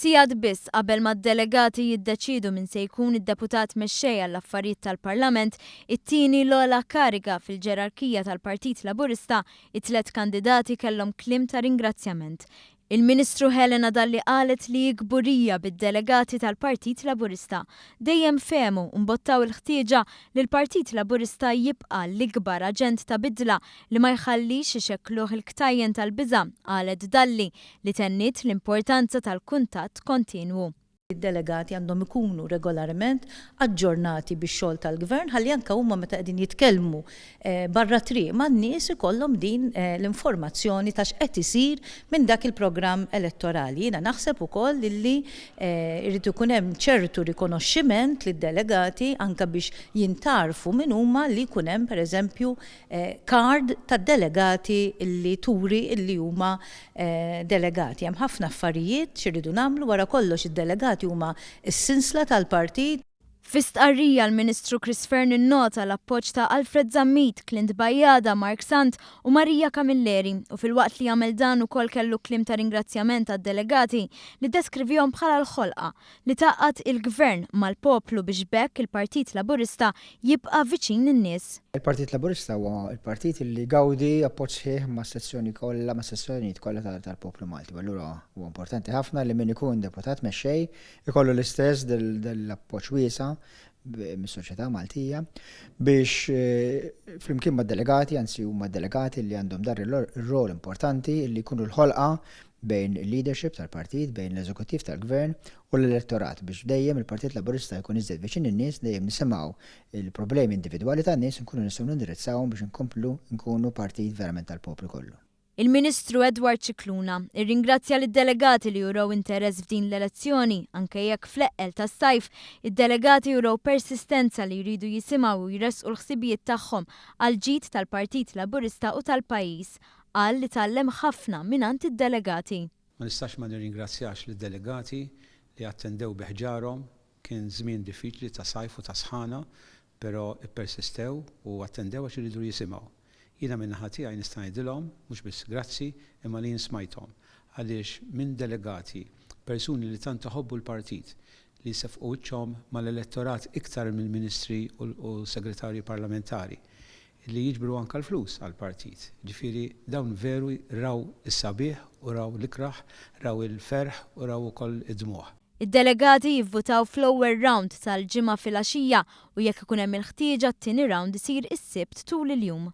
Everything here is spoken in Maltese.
Sigħat biss qabel ma d-delegati jiddeċiedu min se jkun id-Deputat Mexxej għall-Affarijiet tal-Parlament, it-tieni l-ogħla kariga fil-ġerarkija tal-Partit Laburista, it-tlett kandidati kellhom kliem ta' ringrazzjament. Il-Ministru Helena Dalli qalet li hi kburija bid-delegati tal-Partit Laburista. Dejjem fehmu u mbottaw il-ħtieġa li l-Partit Laburista jibqa' l-ikbar aġent ta' bidla li ma jħallix ixekkluh il-ktajjen tal-biża', qalet Dalli, li tenniet l-importanza tal-kuntatt kontinwu. Id-delegati għandhom ikunu regolarment aġġornati bix-xogħol tal-Gvern ħalli anke huma meta qegħdin jitkellmu barra t-triq man-nies ikollhom din l-informazzjoni ta' x'qed isir minn dak il-programm elettorali. Jiena naħseb ukoll illi jrid ikun hemm ċertu rikonoxximent lid-delegati anke biex jintgħarfu min huma li jkun hemm pereżempju card tad-delegati li turi li huma delegati. Hemm ħafna affarijiet x'irridu nagħmlu, wara kollox id-delegati huma s-sinsla tal-partit. Fi stqarrija l-Ministru Chris Fearne nnota l-appoġġ ta' Alfred Zammit, Clint Bajada, Mark Sant u Maria Camilleri u filwaqt li għamel dan ukoll kellu kliem ta' ringrazzjament għad-delegati li ddeskrivihom bħala l-ħolqa li tgħaqqad il-Gvern mal-poplu biex b'hekk il-Partit Laburista jibqa' viċin in-nies. Il-Partit Laburista huwa l-partit li jgawdi appoġġ sħiħ mas-sezzjoni kollha, mas-sezzjonijiet kollha tal-poplu Malti u allura huwa importanti ħafna li min ikun deputat mexxej ikollu l-istess dal-appoġġ wiesa' mis-soċjetà Maltija biex flimkien mad-delegati, anzi huma d-delegati li għandhom dan ir-rol importanti li jkunu l-ħolqa bejn il-leadership tal-partit, bejn l-eżekuttiv tal-gvern u l-elettorat biex dejjem il-Partit Laburista jkun iżjed viċin in-nies, dejjem nisimgħu l-problemi individwali tan-nies u nkunu nistgħu nindirizzawhom biex inkomplu nkunu partit verament tal-poplu kollu. Il-Ministru Edward Scicluna rringrazzja lid-delegati li urew interess f'din l-elezzjoni anke jekk fl-eqqel tas-sajf id-delegati urew persistenza li jridu jisimgħu u jressqu l-ħsibijiet tagħhom għall-ġid tal-Partit Laburista u tal-pajjiż. Qal li tgħallem ħafna mingħand id-delegati. Ma nistax ma nirringrazzjax lid-delegati li attendew bi ħġarhom, kien żmien diffiċli ta' sajf u ta' sħana, però ppersistew u attendew għax iridu jisimgħu. Jiena min-naħa tiegħi nista' ngħidilhom mhux biss grazzi imma li jien smajthom għaliex minn delegati, persuni li tant iħobbu l-partit, li jseffqu wiċċhom mal-elettorat iktar mill-ministri u segretarji parlamentari, li jiġbru anke l-flus għall-partit. Ġifieri dawn veru raw is-sabiħ u raw l-ikrah, raw il-ferħ u raw ukoll id-dmugħ. Id-delegati jivvutaw fl-ewwel round tal-Ġimgħa filgħaxija u jekk ikun hemm il-ħtieġa t-tieni round isir is-Sibt tul il-jum.